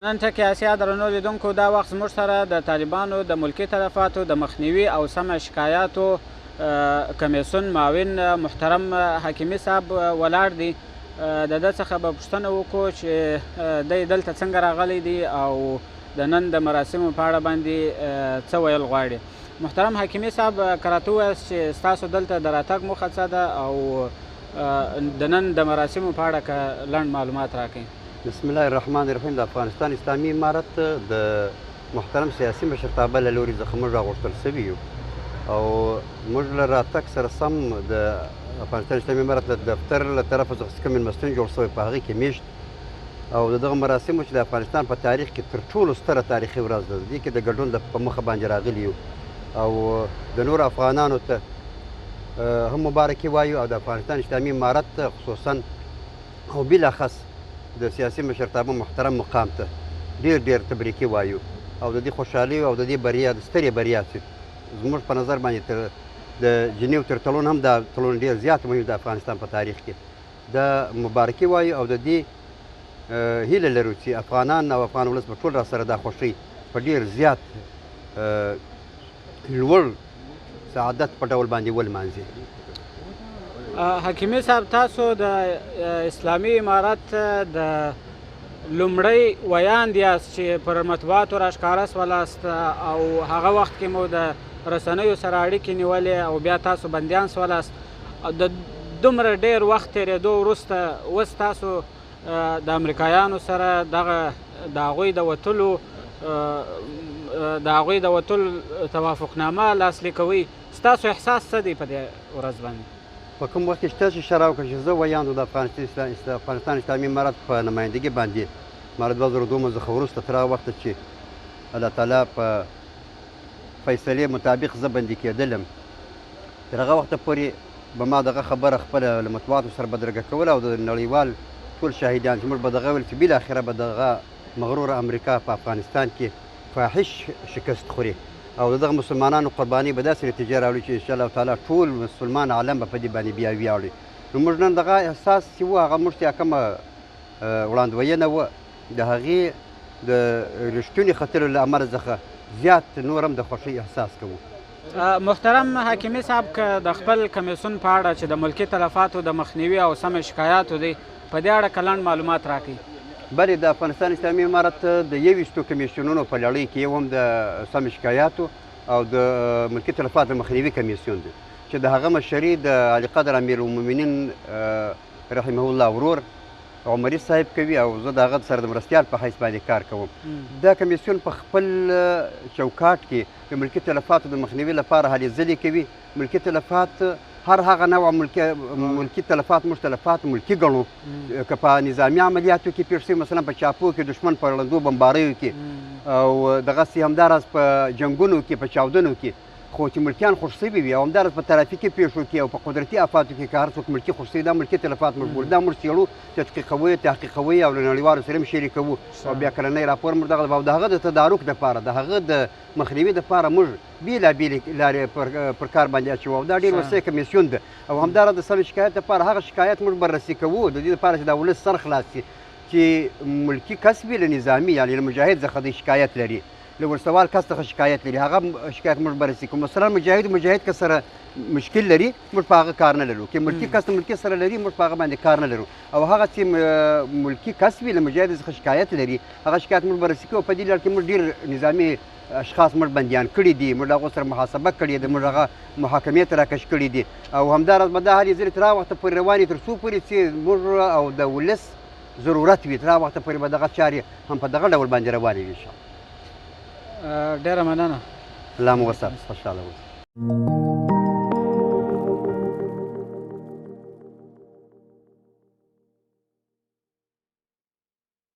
نن ټکی اسیا درنو لیدونکو، دا وخت زموږ سره د طالبانو د ملکي تلفاتو د مخنیوي او سمه شکایاتو کمیسیون معاون محترم حکیمي صاحب ولاړ دی. د ده څخه به پوښتنه وکړو چې دی دلته څنګه راغلی دی او د نن د مراسمو په اړه باندې څه ویل غواړي. محترم حکیمي صاحب، که راته ووایاست چې ستاسو دلته د راتګ موخه څه ده او د نن د مراسمو په اړه که لنډ معلومات راکړئ. بسم الله الرحمن الرحیم. د افغانستان اسلامي امارت د محترم سیاسي مشرتابه له لوري څخه موږ راغوښتل شوي یو او موږ له راتګ سره سم د افغانستان اسلامي امارت له دفتر له طرفه څخه کوم مېلمستون جوړ شوی په هغې کې میشت او د دغه مراسمو چې د افغانستان په تاریخ کې تر ټولو ستره تاریخي ورځ ده، دې کې د ګډون په مخه باندې راغلي یو او د نورو افغانانو ته هم مبارکي وایو او د افغانستان اسلامي امارت ته خصوصا او بالاخص د سیاسي مشرتابه محترم مقام ته ډېر ډېر تبریکي وایو او د دې خوشحالي او د دې بریا، د سترې بریا چې زموږ په نظر باندې تر د جنیو تر تړون هم دا تړون ډېر زیات مهم د افغانستان په تاریخ کې، د مبارکي وایو او د دې هیله لرو چې افغانان او افغان ولس به ټول را سره دا خوښۍ په ډېر زیات لوړ سعادت په ډول باندې ولمانځي. حکیمي صاحب، تاسو د اسلامي امارت د لومړی ویاند یاست چې پر مطبوعاتو راښکاره سولاست او هغه وخت کې مو د رسنیو سره اړیکې نیولې او بیا تاسو بندیان سولاست. د دومره ډېر وخت تېرېدو وروسته اوس تاسو د امریکایانو سره دغه د هغوی د وتلو توافقنامه لاسلیکوئ، ستاسو احساس څه دی په دې ورځ باندې؟ په کوم وخت کې چې تاسو اشاره وکړه چې زه ویاند د افغانستان اسلامي امارت په نمایندګي باندې ما له 2002 څخه وروسته تر هغه وخته چې الله تعالی په فیصلې مطابق زه بندي کېدلم، تر هغه وخته پورې به ما دغه خبره خپله له مطبوعاتو سره بدرګه کوله او د نړیوال ټول شاهدان چې موږ به دغه ویل چې بالاخره به دغه مغروره امریکا په افغانستان کې فاحش شکست خوري او د دغه مسلمانانو قرباني به داسې نتیجه راوړي چې انشاءالله تعالی ټول مسلمان عالم به په دې باندې بیا ویاړي. نو موږ نن دغه احساس چې و هغه موږ ته کومه وړاندوینه وه د هغې د رښتوني ختلو له امله څخه زیات نور هم د خوښۍ احساس کوو. محترم حکیمي صاحب، که د خپل کمیسیون په اړه چې د ملکي تلفاتو د مخنیوي او سمې شکایاتو دی په دې اړه که لنډ معلومات راکړئ. بله، د افغانستان اسلامي امارت د 21 کمیسیونونو په لړۍ کې یو هم د سمې شکایاتو او د ملکي تلفاتو مخنیوي کمیسیون دی چې د هغه مشري د عالیقدر امیرالمؤمنین رحمه الله ورور عمري صاحب کوي او زه د هغه سره د مرستیال په حیث باندې کار کوم. دا کمیسیون په خپل چوکاټ کې د ملکي تلفاتو د مخنیوي لپاره هلې ځلې کوي. ملکي تلفات هر هغه نوع ملکي تلفات موږ تلفات ملکي ګڼو، که په نظامي عملیاتو کې پېښ شوي، مثلا په چاپو کې دښمن په ړندو بمباریو کې او دغسې همداراز په جنګونو کې په چاودنو کې، خو چې ملکیان خوښ شوي وي او همداراز په ترافیکي پېښو کې او په قدرتي آفاتو کې که هر څوک ملکي خوښ شوي، دا ملکي تلفات موږ بولو. دا موږ څېړو، تدقیقوو، تحقیقوو او له نړیوالو سره هم شریکوو او بیا کلنی راپور موږ دغه او د هغه د تدارک دپاره، د هغه د مخنیوي دپاره موږ بېلابېلې لارې پر کار باندې اچوو او دا ډېر وسیع کمیسیون ده. او همداراز د سمې شکایت دپاره هغه شکایت موږ بررسي کوو د دې دپاره چې دا ولس سر خلاص شي چې ملکي کس وي له نظامي یعنې له مجاهد څخه دی شکایت لري، له ورسوال کس څخه شکایت لري، هغه شکایت موږ بررسي کوو. مثلا مجاهد که سره مشکل لري موږ په هغه کار نه لرو، که ملکي کس له ملکي سره لري موږ په هغه باندې کار نه لرو او هغه چې ملکي کس وي له مجاهد څخه شکایت لري هغه شکایت موږ بررسي کوو. په دې لړ کې موږ ډېر نظامي اشخاص موږ بندیان کړي دي، موږ له هغو سره محاسبه کړې ده، موږ هغه محاکمې ته راکش کړي دي او همداراز به دا هلې ځلې تر هغه وخته پورې روانې تر څو پورې چې موږ او د ولس ضرورت وي، تر هغه وخته پورې به دغه چارې هم په دغه ډول باندې روانې وي انشاءالله. ډېره مننه. الله مو وساته، خوشحاله اوسئ.